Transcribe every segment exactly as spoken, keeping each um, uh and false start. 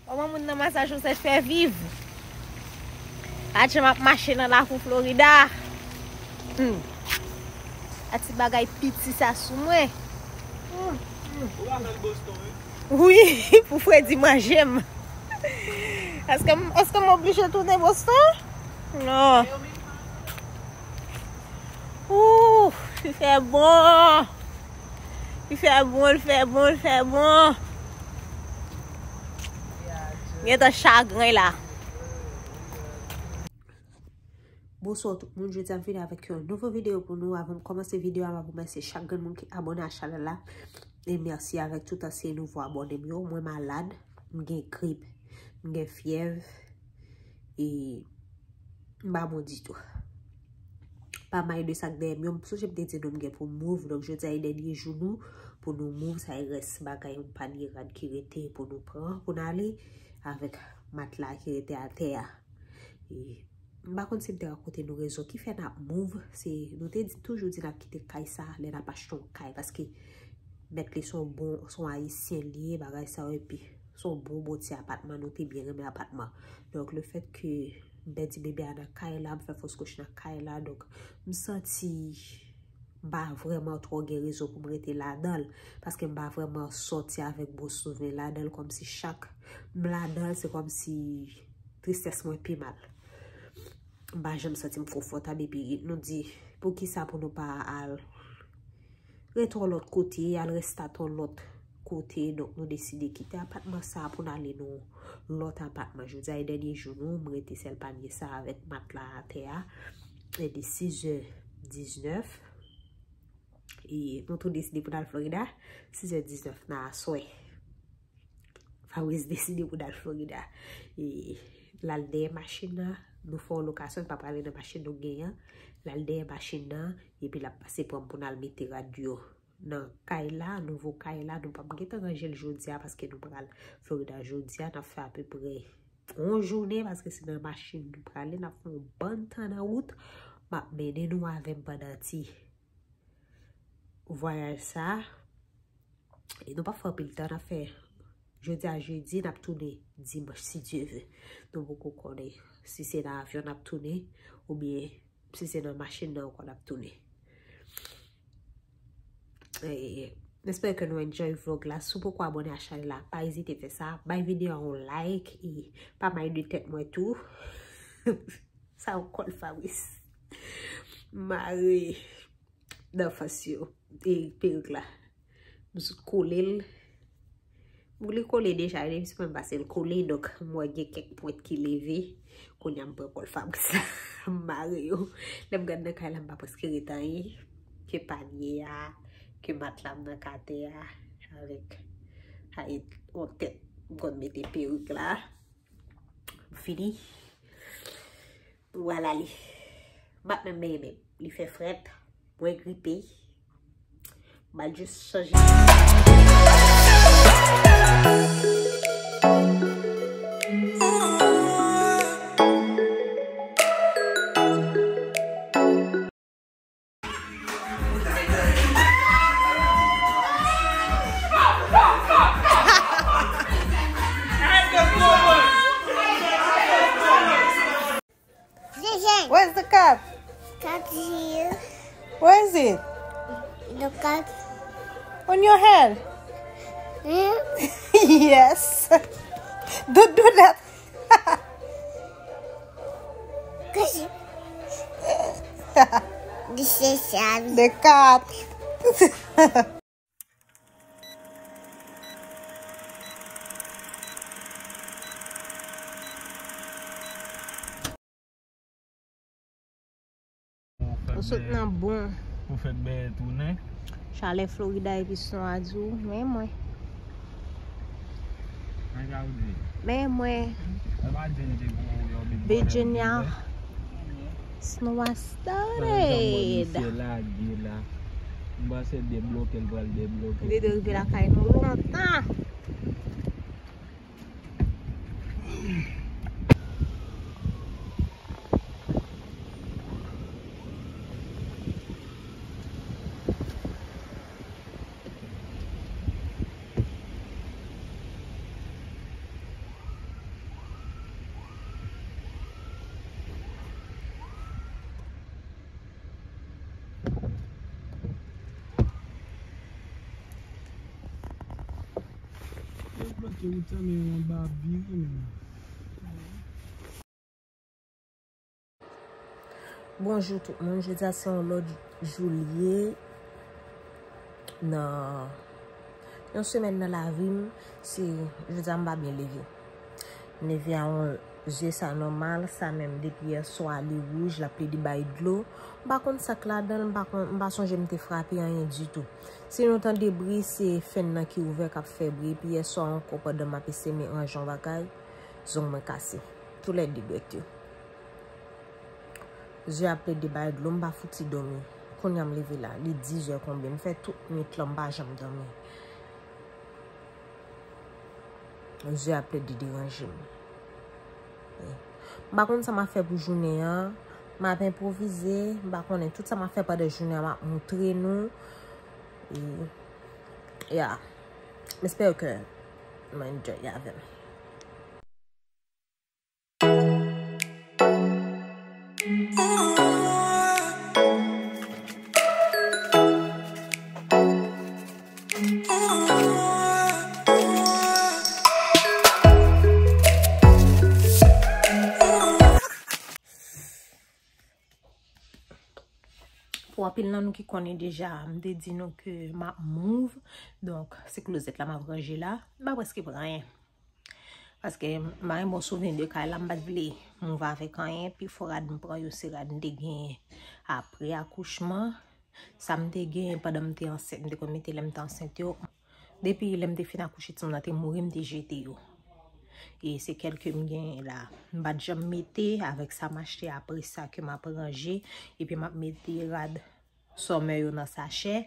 Kòman moun nan Massachusetts fè viv? Pa t janm ap mache nan lakou Florida. Hmm. A ti bagay piti sa sou mwen. Hmm, hmm. Ou pa fè l Boston, wi. Wi, pou Fredi manje m. Èske m, èske m oblije tounen Boston? Non. Ouh, li fè bon. Li fè bon, li fè bon, li fè bon. Gentan chagren la. Bonswa tout moun, jodi a m vini avèk yon nouvo videyo pou nou. Avan m kòmanse videyo a, m ap remèsye chak grenn moun ki abòne a chanèl la. E mèsi avèk tout ansyen nouvo abòne m yo. Mwen malad, m gen grip, m gen fyèv, e m pa bon ditou. Pa may de sa k dèyè m yo, m sonje m te di nou m gen pou m move, donk jodi a e dènye jou nou pou nou move, sa e rès bagay yon panye rad ki rete pou nou pran, pou n ale avèk matla ki rete atè a. E m pa konn si m te rakonte nou rezon ki fè n ap move, se nou te di, toujou di n ap kite kay sa lè n ap achte yon kay, paske mèt li se yon bon, se yon ayisyen li ye, bagay sa yo, epi se yon bon, bon ti apatman, nou te byen renmen apatman. Donk, le fèt ke m pèdi bebe a nan kay la, m fè fos kouch nan kay la, donk, m santi m pa vrèman twò gen rezon pou m rete ladan l, paske m pa vrèman sòti avèk bon souvni ladan l, kòmsi chak m ladan l, se kòmsi tristès mwen pi mal. M pa janm santi m konfòtab, epi nou di, poukisa pou nou pa al rete yon lòt kote, al reste yon lòt kote. Donk, nou deside kite apatman sa a pou n ale nan yon lòt apatman. Jodi a e dènye jou nou, m rete sèl panye sa avèk matla atè a. E de sizè diznèf, e nou tou deside pou n al Florida, sizè diznèf nan aswè. Fabrice deside pou n al Florida. E l al dèyè machin nan, nou fè yon lokasyon, li pa prale nan machin nou genyen an. L al dèyè machin nan, epi l ap pase pran m pou n al mete rad yo nan kay la, nouvo kay la. Nou p ap gentan ranje l jodi a, paske nou pral Florida jodi a, n ap fè apeprè yon jounen, paske se nan machin nou prale, n ap fè yon bann tan nan wout. M ap mennen nou avè m pandan ti vwayaj sa. E nou p ap fè anpil tan, n ap fè jodi a jedi, n ap tounen dimanch, si Dye ve. Nou poko konnen si se nan avyon n ap tounen, oubyen si se nan machin nan ankò n ap tounen. E, m espere ke nou enjoy vlog la. Si w poko abòne a chanèl la, pa ezite fè sa. Bay videyo a yon like e pa may de tèt mwen tou. Sa yon kòl Fabrice. Mare nan fas yo. E perik la. M sot kole l. M li kole deja, depi se mwen pase l kole, donk m wè gen kèk pwent ki leve. Kounye a m pran kòl Fabrice la, m mare yo. Lè m gad nan kay la, m pa prèske ret anyen. Ke panye a, ke matla m nan atè a, avèk, avèk yon tèt m konn mete perik la. M fini. Vwala li. M ap menm benyen menm. Li fè frèt. Mwen gripe. M al jis chanje. Where's the cat? Cat is here. Where is it? The cat. On your head? Hmm? Yes. Don't do that. This is sad. The cat. Ou sot nan bon. Pou fèt bèyè tounen. Chalè Florida epi son a di w, men mwen. Men mwen. Virginia. Snow a started. Lage la. M panse debloke, l pral debloke. Li te rive lakay nou lontan. Kite wout sa, men yon ba ap vire menm. Bonjou tout moun, jodi a se yon lòt jou l ye nan yon semèn nan lavi m. Se jodi a m pa byen leve. M leve a yon zye sa nòmal, sa menm depi yè swa li wouj, l ap plede bay dlo. M pa konn sa k ladan l, m pa konn, m pa sonje m te frape anyen ditou. Si nou tande bri, se fèn nan ki ouvè k ap fè bri. Epi yè swa ankò pandan m ap eseye range yon bagay, zong mwen kase. Toulède dwèt yo. Zye ap plede bay dlo, m pa fouti dòmi. Kounye a m leve la, li dis è konbyen. M fè tout nwit lan, m pa janm dòmi. Zye ap plede deranje m. M pa konn sa m ap fè pou jounen an. M ap enpwovize, m pa konnen. Tout sa m ap fè pandan jounen an, m ap moutre nou. E, ya. M espere ke nou enjoy avè m. Pou anpil nan nou ki konnen deja, m te di nou ke m ap move. Donk, se klozèt la m ap ranje la. M pa prèske pran anyen. Paske m pa gen bon souvni de kay la, m pa t vle move avèk anyen. Pifò rad m pran yo, se rad m te genyen apre akouchman. Sa m te genyen pandan m te ansent, m te konn mete lè m te ansent yo. Depi lè m te fin akouche timoun nan te mouri, m te jete yo. E se kèlke m genyen la. M pa t janm mete avèk sa m achte apre sa ke m ap ranje. Epi m ap mete rad sòmè yo nan sachè.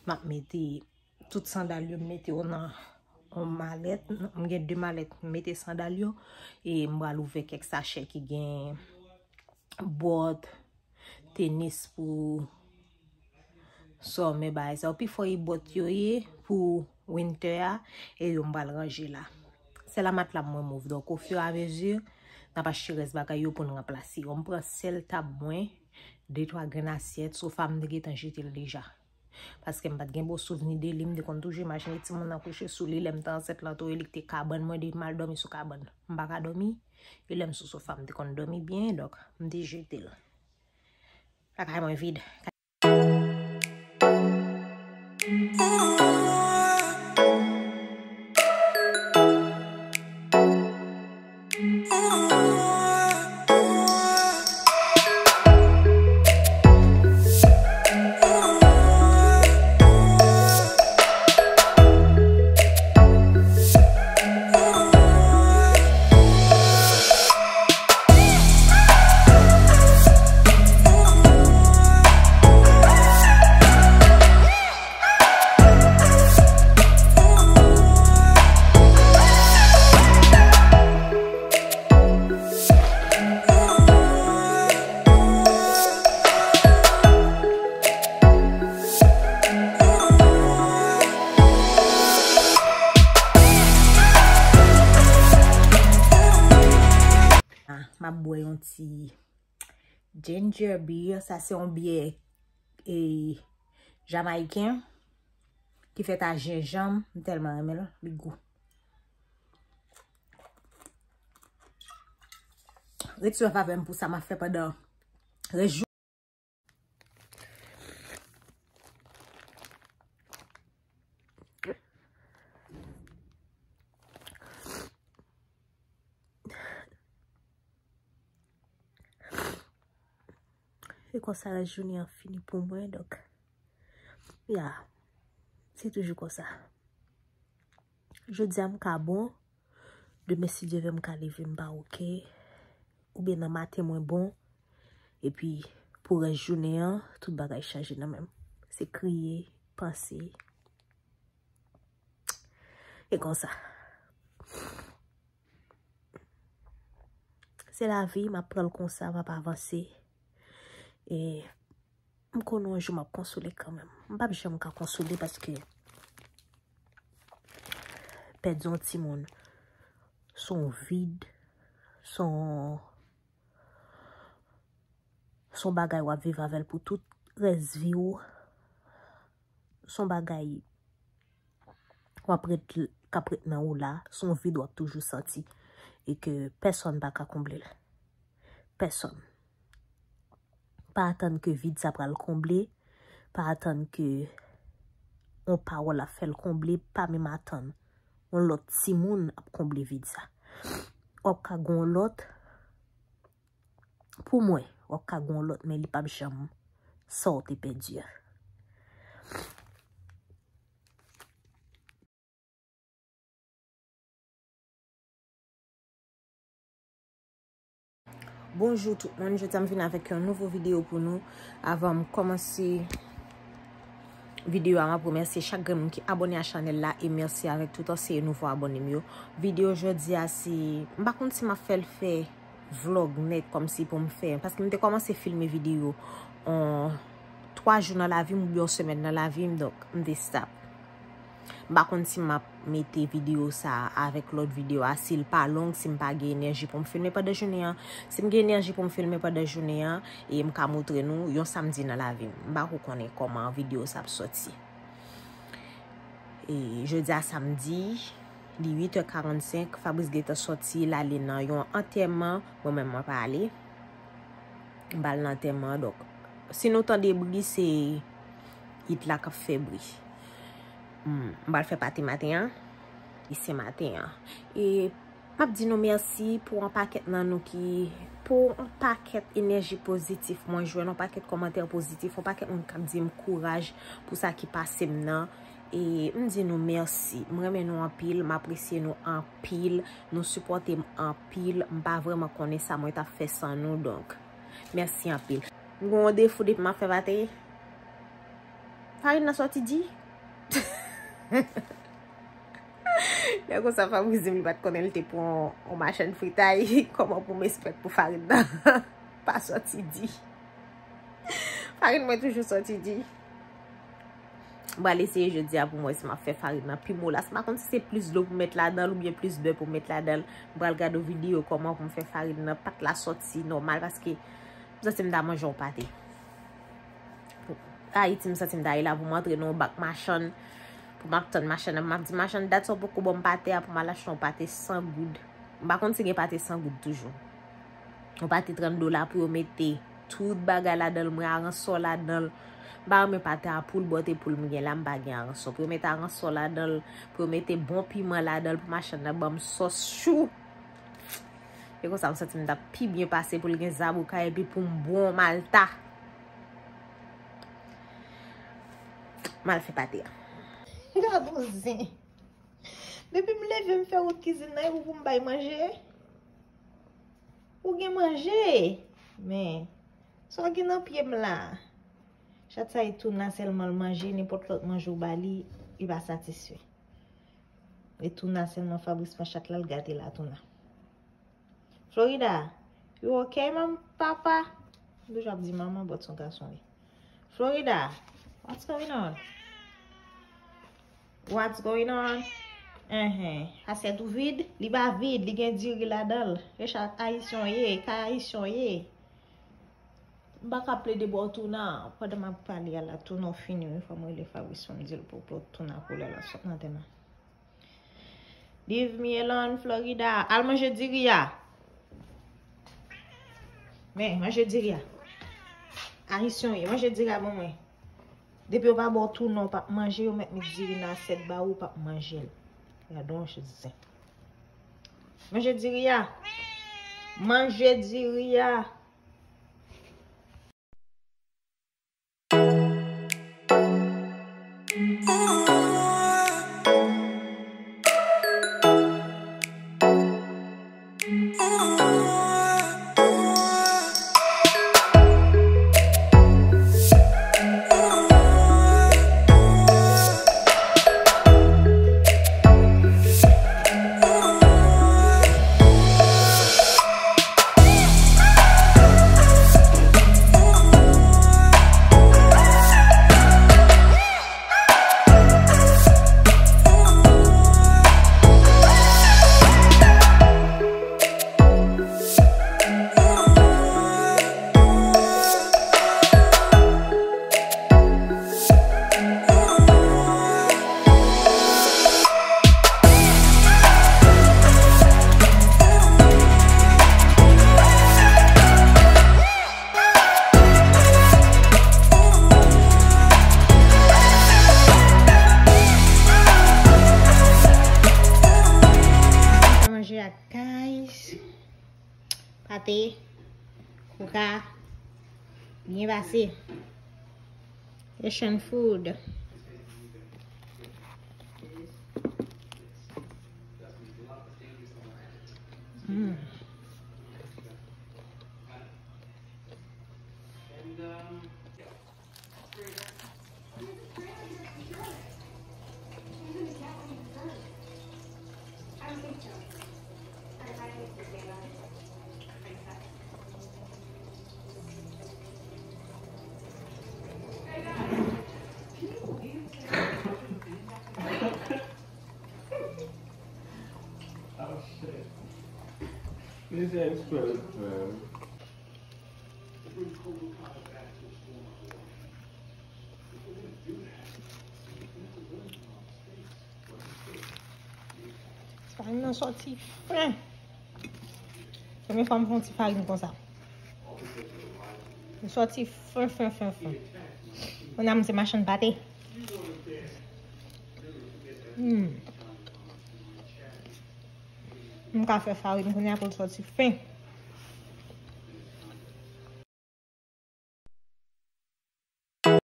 M ap mete tout sandal yo, m mete yo nan yon malèt. M gen de malèt, m mete sandal yo. E m pral ouvè kèk sachè ki gen bòt, tenis pou sòmè bagay sa yo. Pifò e bòt yo ye pou winter a, e yo m pral ranje la. Sèl a matla m mwen move. Donk, ofiramezu, n ap achte rès bagay yo pou n ranplase yo. M pran sèl tab mwen, de twa grenn asyèt, sofa m te gentan jete l deja. Paske m pa t gen bon souvni de li, m te konn toujou imajine timoun nan kouche sou li, lè m te ansent lan tou, e li ki te kabann mwen, depi m al dòmi sou kabann, m pa ka dòmi. E lè m sou sofa, m te konn dòmi byen, donk, m te jete l. Lakay mwen vid. M ap bwè yon ti ginger beer. Sa se yon byè, e, jamayiken ki fèt a jenjanm. M tèlman renmen l, li gou. Ret swiv avè m pou sa m ap fè pandan rès jou. E konsa lajounen an fini pou mwen, donk, ya, se toujou konsa. Jodi a m ka bon, demen si Dye vle m ka leve m pa oke, oubyen nan maten mwen bon, epi pou rès jounen an, tout bagay chanje nan men m. Se kriye, panse, e konsa. Se lavi, m ap pran l konsa, m ap avanse. E m konnen yon jou m ap konsole kanmenm. M p ap janm ka konsole paske pèdi yon timoun se yon vid, se yon, se yon bagay w ap viv avè l pou tout rès vi w. Se yon bagay w ap ret l-, k ap ret nan ou la, se yon vid w ap toujou santi. E ke pèsonn pa ka konble l. Pèsonn. Pa atann ke vid sa pral konble, pa atann ke yon pawòl ap fè l konble, pa menm atann yon lòt timoun ap konble vid sa. W ap ka gen yon lòt, pou mwen, w ap ka gen yon lòt, men li p ap janm sa w te pèdi a. Bonjou tout moun, jodi a m vin avèk yon nouvo videyo pou nou. Avan m kòmanse videyo a, m ap remèsye chak grenn moun ki abòne a chanèl la e mèsi avèk tout ansyen nouvo abòne m yo. Videyo jodi a se, m pa konn si m ap fè l fè vlog nèt kòmsi pou m fè, paske m te kòmanse filme videyo on twa jou nan lavi m oubyen yon semèn nan lavi m, donk m te stop. M pa konn si m ap mete videyo sa avèk lòt videyo a, si l pa long, si m pa gen enèji pou m filme pandan jounen an. Si m gen enèji pou m filme pandan jounen an, e m ka montre nou yon samdi nan lavi m. M pa ko konnen kòman videyo sa ap sòti. E jodi a samdi, li uit è karannsenk, Fabrice gentan sòti, l ale nan yon antèman, mwen menm mwen pa ale. M pa al nan antèman an, donk, si nou tande bri, se Hitla k ap fè bri. Hmm, m pral fè pate maten an. E se maten an. E m ap di nou mèsi pou yon pakèt nan nou ki, pou yon pakèt enèji pozitif. Mwen jwenn yon pakèt kòmantè pozitif, yon pakèt moun k ap di m kouraj pou sa ki pase m nan. E m di nou mèsi. M renmen nou anpil, m apresye nou anpil, nou sipòte m anpil. M pa vrèman konnen sa mwen t ap fè san nou, donk, mèsi anpil. M gen yon defo depi m ap fè pate. Farin nan sòti di. Lè konsa, Fabrice di m li pa t konnen l te pran yon machann fritay. Kòman pou m espèk pou farin nan pa sòti di? Farin mwen toujou sòti di. M pral eseye jodi a pou m wè si m ap fè farin nan pi molas. M pa konn si se plis dlo pou m met ladan l oubyen plis bè pou m met ladan l. M pral gade yon videyo kòman pou m fè farin nan pat la sòti nòmal, paske m santi m ta manje yon pate. Ayiti, m santi m ta ye la pou m antre nan yon bak machann, pou m ap tann machann nan, pou m ap di machann, dat sa w poko ban m pate a pou m al achte yon pate san goud. M pa konn si gen pate san goud toujou. Yon pate trant dola pou yo mete tout bagay ladan l, mwen aransò ladan l. M pa renmen pate a pou l bòte pou l m gen la, m pa gen aransò. Pou yo mete aransò ladan l, pou yo mete bon piman ladan l, pou machann nan ban m sòs chou. E konsa m santi m t ap pi byen pase pou l gen zaboka epi pou m bon malta. M al fè pate a. Gad on zen. Depi m leve m fè wout kizin nan, e pou pou m bay manje? Ou gen manje? Men, sa w gen nan pye m la? Chat sa e touna sèlman l manje, nenpòt lòt manje w ba li, li pa satisfè. E touna sèlman Fabrice pran chat la, l gate la touna. Florida, you okay, man, papa? M toujou ap di manman, but se yon gason wi. Florida, what's going on? What's going on? Enhen, asyèt ou vid? Li pa vid, li gen diri ladan l. E chat ayisyen w ye, kay ayisyen w ye. M pa ka plede ba w touna. Pandan m ap pale a la, touna w fini wi. Fò m rele Fabrice pou m di l pou pote touna pou lè l ap sot nan tè m. Leave me alone, Florida. Al manje diri a. Men, manje diri a. Ayisyen w ye, manje diri a ban mwen. Depi yo pa ba w touna, w p ap manje, yo mèt met diri nan asyèt ba ou, w p ap manje l. Gad on zen. Manje diri a. Manje diri a. Manje ak kay, pate, koka, byen pase. Haitian food. Mm. Oh shit. This is crazy, man. Farin nan sòti fen. Premye fwa m fè yon ti farin konsa. Li sòti fen, fen, fen, fen. Kounye a m se machann pate. Hmm. M ka fè farin kounye a pou l sòti fen.